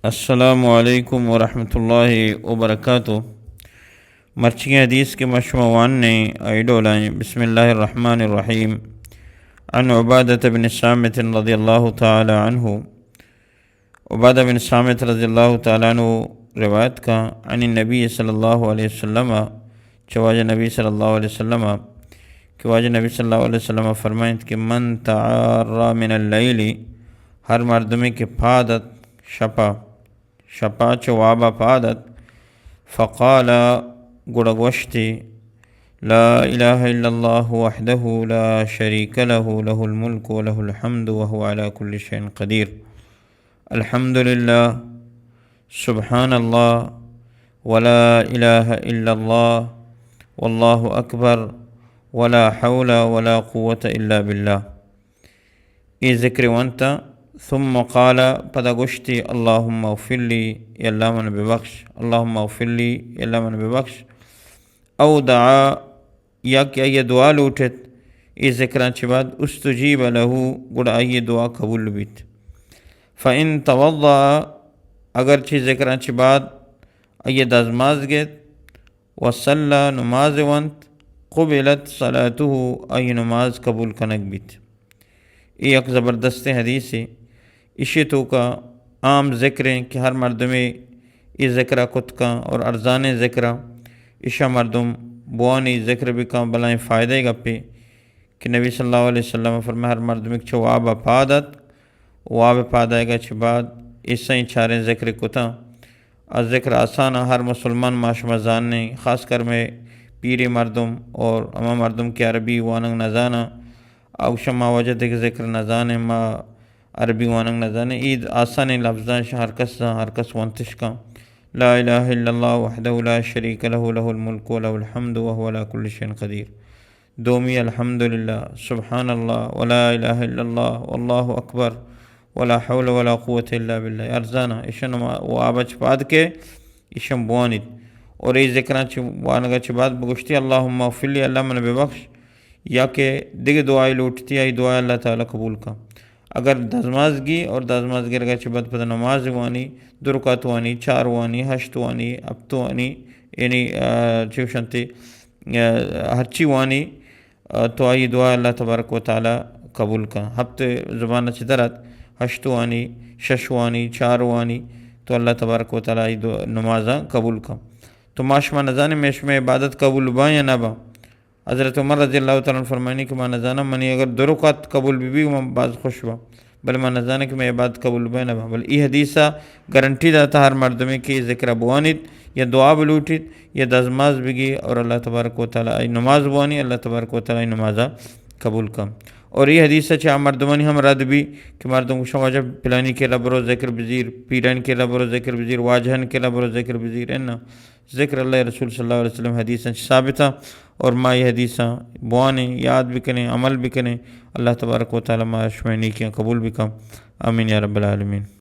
السلام علیکم ورحمۃ اللہ وبرکاتہ۔ مرچی حدیث کہ ما شما وانیں، آئی ڈولائیں۔ بسم اللہ الرحمن الرحیم۔ عن عبادة بن صامت رضی اللہ تعالی عنہ۔ عبادہ بن صامت رضی اللہ تعالی عنہ روایت کا، عن النبی صلی اللہ علیہ وسلم، چہ واجہ نبی صلی اللہ علیہ وسلم، کہ واجہ نبی صلی اللہ علیہ وسلم فرمائنت کہ من تعار من اللیل، ہر مردمے کہ پاد ات شپا، شپا چہ وابا پاد ات، فقال، گڑا گوشتی، لا الہ الا اللہ وحدہ لا شریک لہ، لہ الملک ولہ الحمد وہو علی کل شیء قدیر۔ الحمد للہ، سبحان اللہ، ولا الہ الا اللہ، واللہ اکبر، ولا حول ولا قوة الا باللہ۔ اے ذکر ونتا، ثم قال، پدا گوشتی، اللہم اغفر لی، اے اللہ من ببخش، اللہم اغفر لی، اے اللہ من ببخش۔ او دعا، یا کہ آئی دعا لوٹت، اے ذکراں چہ بعد، استجیب لہ، گڑا آئی دعا قبول بیت۔ فان توضا، اگرچہ ذکراں چہ بعد آئی دزماز گیت، وصلی، نماز ونت، قبلت صلاته، آئی نماز قبول کنگ بیت۔ اے یک زبردستیں حدیثے۔ ایشی توکا عام ذکریں کہ ہر مردمے اے ذکرا کت کن اور ارزانیں ذکرا، ایشا مردم بوانی، ذکر بکن، بلائیں فائدہ گپے کہ نبی صلی اللہ علیہ وسلم فرمائے، ہر مردمے کہ چہ وابا پاد ات، واب پاد آئیگا چہ بعد اے سئیں چاریں ذکر کتاں۔ آ ذکر آسان، ہر مسلمان ما شما زانیں، خاص کر مئے پیریں مردم اور ہما مردم کہ عربی وانگ نزاناں، آ گوشاں ما واجہ دگہ ذکر نزانیں، ما عربی وانگ نزانیں۔ اے آسانیں لفظاں، ہر کس زان، ہر کس ونتش کن۔ لا الہ الا اللہ وحدہ لا شریک لہ، لہ الملک ولہ الحمد وہو علی کل شیء قدیر۔ دومی، الحمدللہ، سبحان اللہ، ولا الہ الا اللہ، واللہ اکبر، ولا حول ولا قوة الا باللہ۔ ارزانا، ایشن وابا چہ پاد کے، ایشن بوانیت۔ اور اے ذکراں چہ وانگا چہ بعد بگوشتی، اللہم اغفر لی، اللہ من ببخش، یا کہ دگہ دعائے لوٹتی، آئی دعا اللہ تعالی قبول کن۔ اگر دزماز گی اور دزماز گرگا چہ بعد پدا نماز وانی، دو رکعت وانی، چار وانی، ہشت وانی، ہپت وانی، یعنی، آ، چوشنتی، آ، ہرچی وانی، آ، تو آئی دعا اللہ تبارک و تعالی قبول کن۔ ہپت زبان چہ درات، ہشت وانی، شش وانی، چار وانی، تو اللہ تبارک و تعالی آئی دعا، نمازاں قبول کن۔ تو ما شما نزانیں، مئے شمئے عبادت قبول باں یا نہ باں؟ حضرت عمر رضی اللہ تعالی عنہ فرمائنی کہ ما نزاناں، منی اگر دو رکعت قبول بہ بی، من باز خوش باں، بلے ما نزاناں کہ مئے عبادت قبول بہ نہ باں۔ بلے اے حدیثا گارنٹی داتا ہر مردمے کہ اے ذکرا بوانیت یا دعا بلوٹیت یا دزماز بگی اور اللہ تبارک و تعالی آئی نماز بوانی، اللہ تبارک و تعالی آئی نمازا قبول کن۔ اور اے حدیثا چہ آ مردمانی ہم رد بی کہ مردم گوشاں، واجہ پلانی کیلا برو ذکر بزیر، پیران کیلا برو ذکر بزیر، واجہان کیلا برو ذکر بزیر، انا۔ ذکر اللہ رسول صلی اللہ علیہ وسلم حدیثاں چہ ثابت ایں اور ما اے حدیثاں بوانیں، یاد بکنیں، عمل بکنیں۔ اللہ تبارک و تعالی ما شمئے نیکیاں قبول بکن۔ آمین یا رب العالمین۔